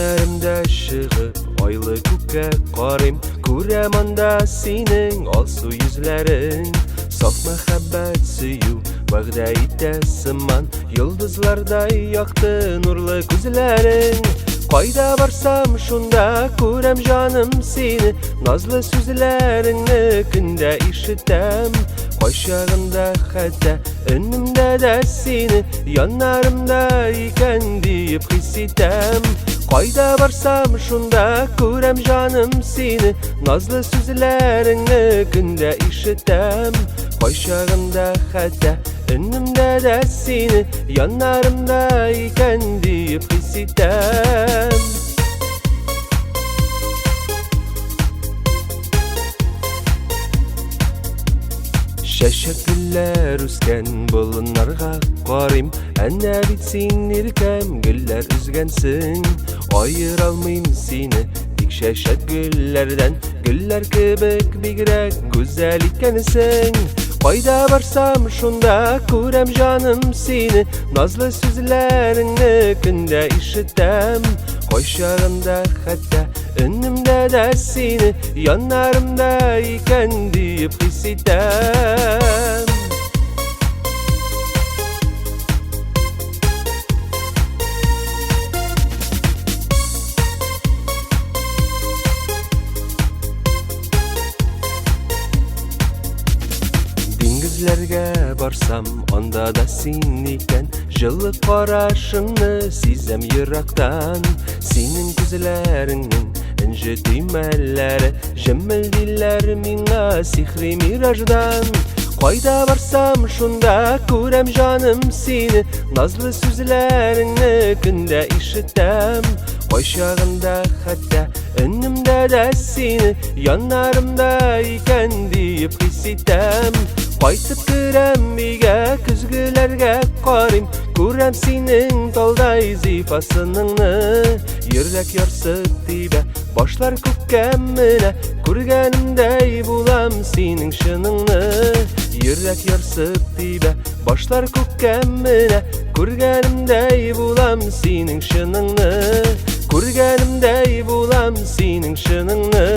Төннәремдә чыгып, айлы күккә карыйм, күрәм анда синең алсу йөзләрең. Саф мәхәббәт сөю вәгъдә итә сыман, йолдызлардай якты нурлы күзләрең. Кайда барсам, шунда күрәм җаным сине, назлы сүзләреңне көндә ишетәм. Кайчагында хәтта өнемдә дә сине яннарымда икән диеп хис итәм. Кайда барсам, шунда күрәм җаным сине, назлы сүзләреңне көндә ишетәм. Кайчагында хәтта өнемдә дә сине яннарымда икән диеп хис итәм. Чәчәк гөлләр үскән болыннарга карыйм, әнә бит син иркәм гөлләр өзгәнсең. Аера алмыйм сине тик чәчәк гөлләрдән, гөлләр кебек бигрәк гүзәл икәнсең. Кайда барсам, шунда күрәм җаным сине, назлы сүзләреңне көндә ишетәм. Кайчагында хәтта өнемдә дә сине яннарымда икән диеп хис итәм. Диңгезләргә барсам, анда да син икән, җылы карашыңны сизәм ерактан. Синең күзләреңнең энҗе төймәләре җемелдиләр миңа сихри мираждан. Кайда барсам, шунда күрәм җаным сине, назлы сүзләреңне көндә ишетәм. Кайчагында хәтта өнемдә дә сине яннарымда икән диеп хис итәм. Кайтып керәм өйгә, көзгеләргә карыйм, күрәм синең талдай зифасыныңны. Йөрәк ярсып тибә, башлар күккә менә, күргәнемдәй булам синең чыныңны. Йөрәк ярсып тибә, башлар күккә менә, күргәнемдәй булам синең чыныңны. Күргәнемдәй булам синең чыныңны.